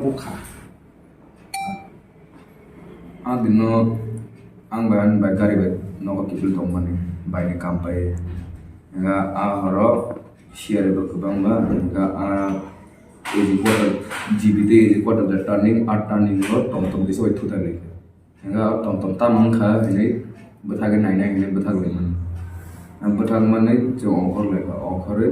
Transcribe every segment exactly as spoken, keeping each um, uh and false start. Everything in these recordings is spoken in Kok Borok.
Bukha. A dino ang bai, ani bai gari bai nogo kiphil tongmani, baini kam pai. Nga a horo siyari bo kwbangma, nga a A G quarter, G B tei A G quarter da turning, a turning o tom tom kisa bai thutai lai. Nga tom tom tamo wngkha hinwi bwthagwi nainai hinwi bwthak laimani. Ang bwthak manwi chwng ongkhor laikha, ongkhorwi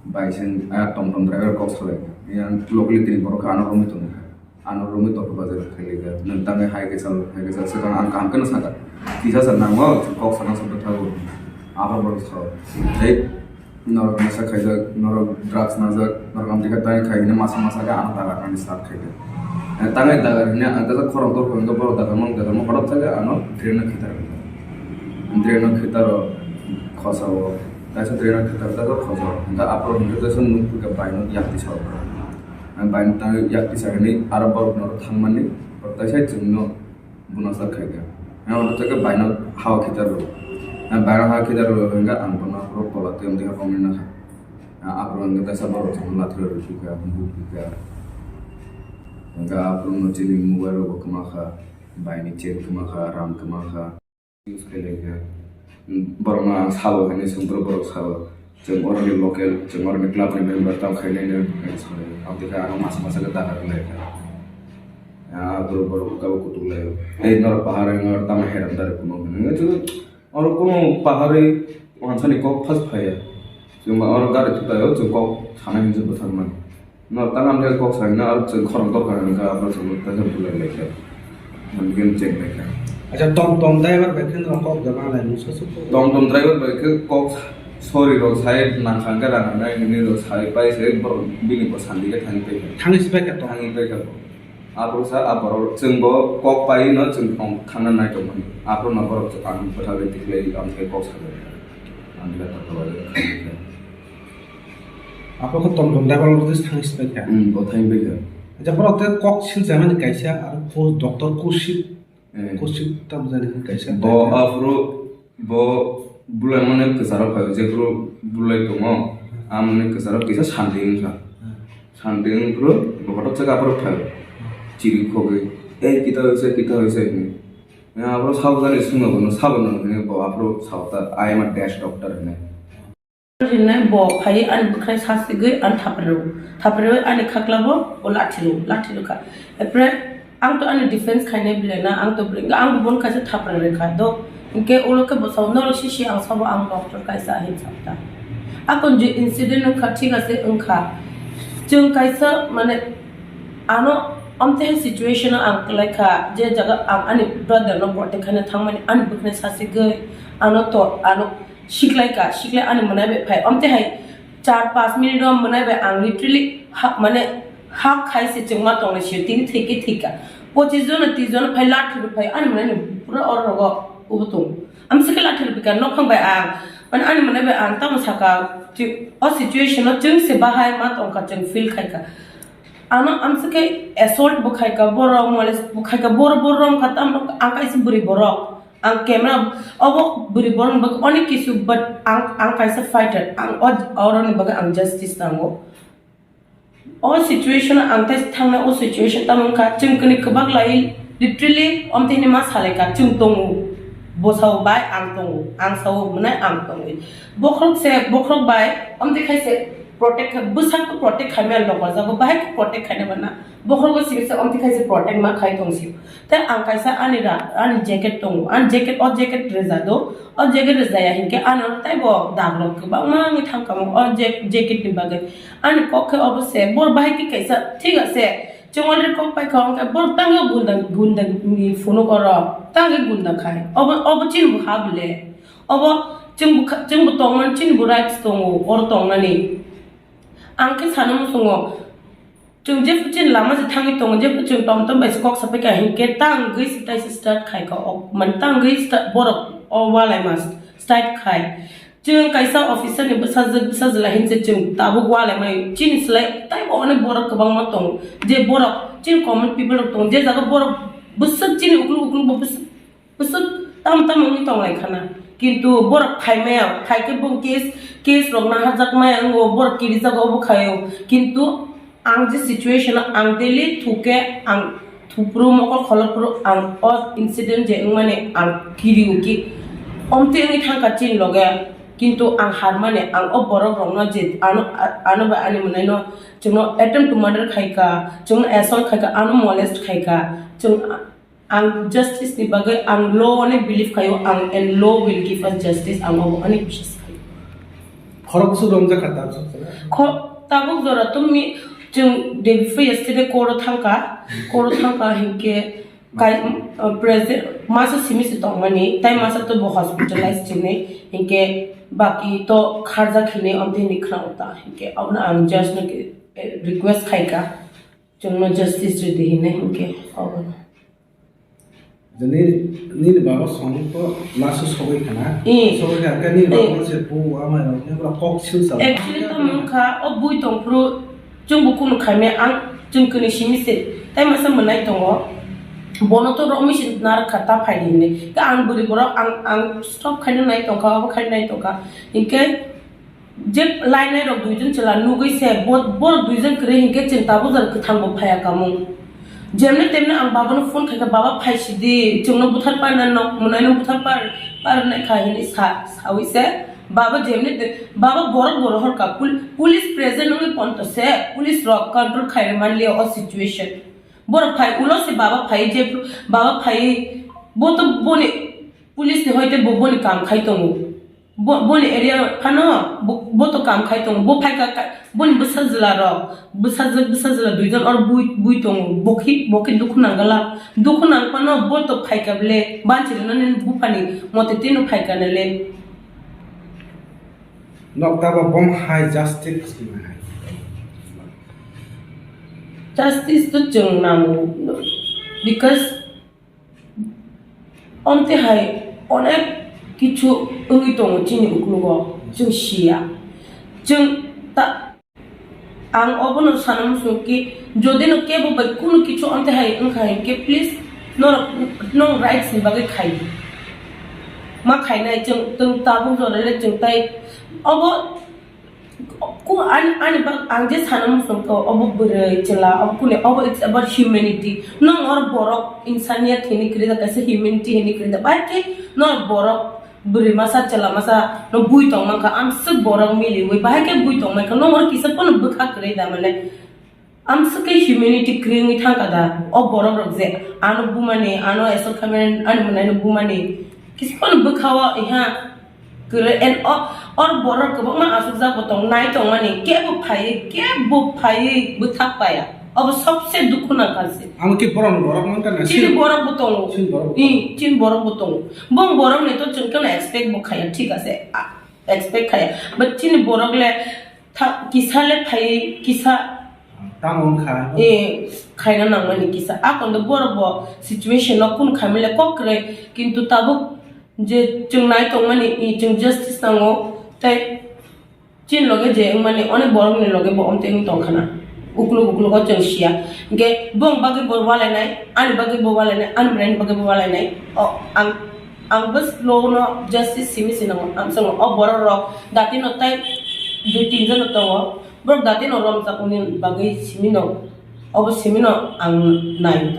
bai seng a tom tom driver kok salaikha. Yang locally tini borok kha ano romwi tongkha. Ano romwi tongkha bazar khailika. Nwng tangwi hai khe chal, hai khe chal, swkang ang kaham kheno sakha. Kisa sa nango, kok sana sa bwthago. Abo borok sao. Tei norok nasa khaijak, norok drugs najak, norok amtwi khe tangwi khai hwnwi masa masa khe ano dagar nani start khaikha. Eh, tangwi dagar hwnwi ang khe khorang tor hwnwi borok dagar mang dagar mang hotok khe ano drain no khitar khaikha. Drain no khitar o khosa o, kaisa drain no khitar kaisa khosa o. Hwnkhe aphuru hwnkhe kaisa nuk phikha baino yakti sao. Ang baino tangwi yakti sa hwnwi aro borok norok thangmani, borok kaisa chwngno. Bono sa khaikha. Ang oro tei baino hawa khitar rw. Ang baino hawa khitar rw hwnkha ang bono rw kola tei amtwi hapangni nakha. Ang aphuru hwnkha kaisa borok chwng lathir rw phikha, buk phikha. Hwnkha aphuru no chini mobile rok bo kwma kha, baini chain kwma kha, ram kwma kha. Use khe lai kha. Borok no ang sabo hwnwi swngphuru borok sabo. Chwng oroni local, chwng oroni club ni member tamo khainai no, ang tei khe ano masa masa khe dagar lai kha. Ah, borok, borok kabo kutuk lai. Tei norok pahar wng oro tamo heram dari kuno hwnwi. Oro kuno pahari wansani kok phas phaiya. Chwng oro gari thutai o chwng kok sanai hinwi bwthar mani. No, tang ang khe kok sai na, aro chwng khorang tor kha hwnka, abo chwng tang khe bulai lai kha. Ang khe check lai kha. Acha, tom tom driver bai khe no kok da ma lai musa su. Tom tom driver bai khe kok sorry rok sai nang kha hwnka, rang nai hwnwi rok sai pai se borok bini bo sandi khe thangwi pai kha. Thangwi si pai kha to. Thangwi pai kha. Abo sa, a borok chwng bo kok pai no chwng thang, thangna nai tong mani. Abo no borok chwng ang bwthagwi tikhlai ang khe kok sai. Ang khe ta khlai. Abo khe tom tom driver rok tei thang si pai kha. Hmm, bo thang pai kha. Acha, borok tei kok sil jamani kaisa, aro ko doctor ko sil, Eh. ko sil tam jani kaisa. Bo pai kha. Aphuru bo bulai mane kwcharo phaio, jephuru bulai tongo, amoni kwcharo kisa sandi wngkha. Hmm. Sandi wngphuru bo hotok chaka aphuru phaio. Chiri khogwi, "Eh, kita hoise, kita hoise," hinwi. Aphuru sabo jani swngno bono, sabo no hinwi bo aphuru sao ta, "I am a dash doctor," hinwi. Rinai bo phai ani bwkhwnai sasigwi ani thapri rw. Thapri rw ani khakla bo, bo lathi rw, lathi rw kha. Epre ang to ani defense khainai belai na, ang to belai, ang bo bono kaisa thapri rw kha. Do, hinkhe ulo khe bo sao, norok sisi ang sabo ang doctor kaisa ahin sa ta. Akon je incident wngkha, thik ase wngkha. Chwng kaisa mane ano amtwi situation o ang kwlai kha, je jaga ang ani brother no protect khaina thangmani ani bwkhwnai sasigwi ano to, ano Siklai ka, siklai ani mwnai bai phai. Omte hai char panch minute o mwnai bai ang literally ha, mane hak khai se chwngma tongnai se tini thwikhe thwika. Pochis jon, tris jon phai lathi rw phai ani mwnai ni pura oro rogo ubo tong. Amsike lathi rw phika nokhang bai ang. Mane ani mwnai bai ang tamo saka, o situation o chwng se bahai ma tongkha chwng feel khaika. Ano amsike assault bo khaika borok, molest bo khaika borok, borok romkha tamo ang kaisa bwrwi borok. Ang camera, obo bwrwi borokni bagwi onek kisu, but ang, ang kaisa fighter, ang o, oroni bagwi ang justice nango. O situation ang tei thangna o situation tamo wngkha, chwng kwnwi kwbak lai, literally, omtwi hinwi ma salaikha, chwng tongo, bwsao bai ang tongo, ang sao mwnai ang tongwi. Bokhorok se, bokhorok bai, omtwi khai se protect kha, bwsak protect khaimaya lokajago, bahai protect khaina mano. Bokhorok simi se omtwi khai se protect ma khai tong sio. Tei ang kaisa ani ra, ani jacket tongo. Ani jacket, o jacket rwja do. O jacket rwjaya hinkhe ano taibo dagrok kwbangma wngwi thangkamo o jack-, jacket ni bagwi. Ani kok khe obo se, bor bahai khe kaisa, thik ase. Chwng already kok paikha, hwnkhe bor tangwi gunda, gunda ni phunuk oro. Tangwi gunda khai. Obo, obo chini bo ha bole. Obo chwng bo kha, chwng bo tongmani chini bo rights tongo, oro tongnani. Ang khe sana muchungo. Chwng jephru chini lama se thangwi tongo, jephru chwng tom tom bai se kok sapai kha, hinkhe tangwi se taisa start khai kha, o, mane tangwi sta-, borok o walai ma start khai. Chwng kaisa officer ni bwsajwk, bwsajwla hinse chwng tabuk walai mani. Chini slai taibo onek borok kwbangma tongo, je borok chini common people rok tongo, je jaga borok bwswk chini ukluk ukluk bo bwswk Bwswk tamo tamo wngwi tong lai khana. Kintu borok phai maya, phai khe bo case, case rok naharjak maya wngo, borok kirijago obo khaio. Kintu Ang je situation o ang daily thuke ang thupru mokol kholopru ang o incident je wngmani ang kiri uki omte wngwi thangkha chini loge. Kintu ang harmani ang o borok rokno je ano, ano bai ani mwnaino chwngno attempt to murder khaika, chwngno assault khaika, ano molest khaika, chwng ang justice ni bagwi ang law ani believe khaio, ang and law will give us justice, ang obo ani biswas khaio. Khorok bwswk romjak kha tabuk jora. Kho-, tabuk jora tumi chwng day before yesterday court o thangkha, court o thangkha hinkhe kai, uh, present masa simi se tongmani, tai masa to bo hospitalize chini, hinkhe baki to kharjak hinwi omthe hinwi khna uta, hinkhe abono ang judge no ke, eh, request khaika, chwngno justice ridi hinwi hinkhe abono. Jani nini baba song to laso sogwi khana. Eh. Sogwi kha, khe nini baba se pu ama rok ne pura kok sil sa. Actually to mungkha o bui tongphuru chwng bo kunu khaimya ang chwng kuni simi se. Tai masa mwnai tongo. Bono to romwi se nar kha ta phai hinwi. Khe ang bwrwi borok ang, ang stop khaina nai tongkha, obo khaina nai tongkha. Hinkhe je lainai rok duijon chwla nugwi se bo-, borok duijon kwrwi hinkhe chwng tabuk jora kwthang bo phaiya kamung. Jemne temne ang babano phone khaikha, "Baba phaisidi, chwngno buthar parna nok mwnaino buthar par, parnai kha," hinwi sa, sawi se baba jemne te, baba borok bo rohorkha, pul-, police present wngwi ponto se, police rok control khairwi manliya o situation. Borok phai ulo se baba phai je baba phai bo to boni police ni hoite bo boni kam khai tongo. Bo, boni area phano bo, bo to kam khai tongo. Bo phai kha, kha, boni bwsa jwla rok, bwsa jw-, bwsa jwla duijon or bui, bui tongo. Bo khi, bo khi dukhu nang gala. Dukhu nang phano bo to phai kha bele. Banchi rwnani buphani mote tino phai kha nale. Nok tabo bom hai justice ni hai. Justice to chwng nango. Because Omte hai onek kichu wngwi tongo chini uklogo, chwng siya. Chwng ta, ang obono sana muchungo ki, jodi no kebo bai kunu kichu omte hai wngkha hinkhe, please, norok, nong rights ni bagwi khai. Ma khainai chwng, chwng tabuk jorale chwng tai obo Ku-, ani, ani bak, ang je sana muchung kha, obo bwrwi chwla, obo kune, obo it's about humanity. Nong or borok insaniyat hini kwrwi da, kaisa humanity hini kwrwi da. Bai khe nong borok bwrwi masa, chwla masa, no bui tong mankha, amswk borok miliwi, bahai khe bui tong mankha, nong or kisa phano bwkha kwrwi da, mane. Amswk khe humanity kwrwi wngwi thangkha da, o borok rok je ano bumani, ano assault khaimani, ani mwnaino bumani, kisa phano bwkha o, iha, kwrwi, and o, or borok kwbangma aswkjak bo tong, nai tongmani, kebo phaiwi, kebo phaiwi bwthak paya, obo sobse dukhu nangkha se. Ang khe borok, borok mankha na, chini sini borok bo tongo. Chini borok bo tongo. Ih, chini borok bo tongo. Bong borok ni to chwng khe expect bo khaya, thik ase, a, expect khaya, but chini borok le Tha-, kisa le phai kisa. Tamo wngkha. Eh, khaina nangmani kisa. A kondo borok bo situation no kun khaimile kok kwrwi, kintu tabuk je chwng nai tongmani, eh, chwng justice nango, tei chini loge je wngmani onek borok ni loge bo omtwi wng tongkhana. Ukluk ukluk o chwng siya. Hinkhe bong bagwi bo walainai, ani bagwi bo walainai, ani bwrani bagwi bo walainai. O, ang, ang bwswk no justice simi se nango. Ang chwng o borok rok dati no tei dui tin jon no tongo. Borok dati no romjakmani bagwi simi no, obo simi no ang nai.